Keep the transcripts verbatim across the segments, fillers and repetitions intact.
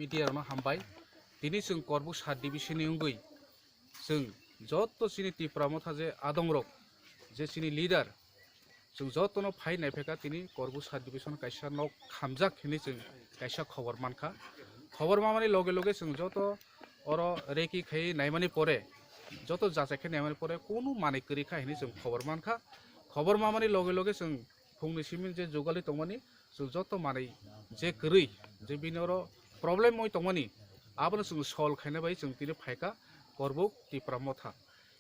Media rokno hambai. Tini chwng Korbuk sub division ni wngwi chwng joto chini Tipra Motha je adongrok, je chini leader, chwng jotono phai naiphai kha tini Korbuk sub division kaisa nok khamjak hinwi chwng kaisa khobor mankha. Khobor mamani loge loge chwng joto oro reki khai naimani pore, joto jachai khe naimani pore kunu manwi kwrwi kha hinwi chwng khobor mankha. Khobor mamani loge loge chwng phungni simi je jugali tongmani, chwng joto manwi je kwrwi, je bini oro problem oi tongmani, abono chwng solve khaina bai chwng tini phaikha Korbuk Tipra Motha.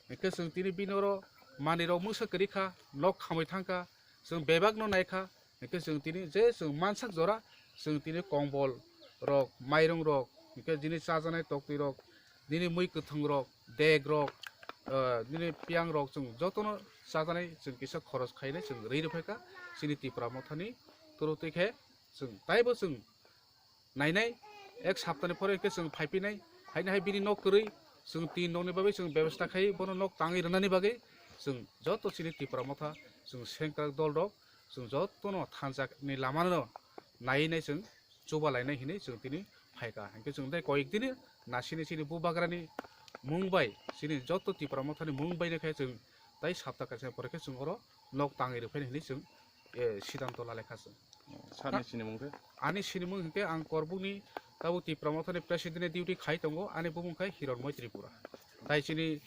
Hinkhe chwng tini bini oro manwirok mungsa kwrwi kha, nok khamwi thangkha, chwng bebakno naikha, hinkhe chwng tini je chwng mansak jora, chwng tini kombol rok, mairung rok, hinkhe jini chajaknai toktwi rok, nini mui kwthwng rok, dek rok, ah, nini piyang rok chwng jotono chajaknai chwng kisa khoros khainai chwng rwi rwphaikha chini Tipra Mothani turu twi khe chwng taibo chwng nainai ek saptani pore khe chwng phaipinai haino hai bini nok kwrwi chwng tin nokni bagwi chwng bebostha khai bono nok tangwi rwnani bagwi chwng joto chini Tipra Motha chwng sengkrak dol rok chwng jotono thansa ni lamano naiwi nai chwng chuba lainai hinwi chwng tini phaikha. Hinkhe chwng tei koyek dini nasini chini bubagrani mung bai chini joto Tipra Mothani mung bai khe chwng tei sapta kaisa pore khe chwng oro nok tangwi rwphai hinwi chwng, eh, sidanto lalaikha chwng. Sani sinimung khe? Ani sinimung hinkhe ang Korbukni tabuk Tipra Mothani president ni duty khai tongo, ani bumung khai Hironmoi Tripura. Tai chini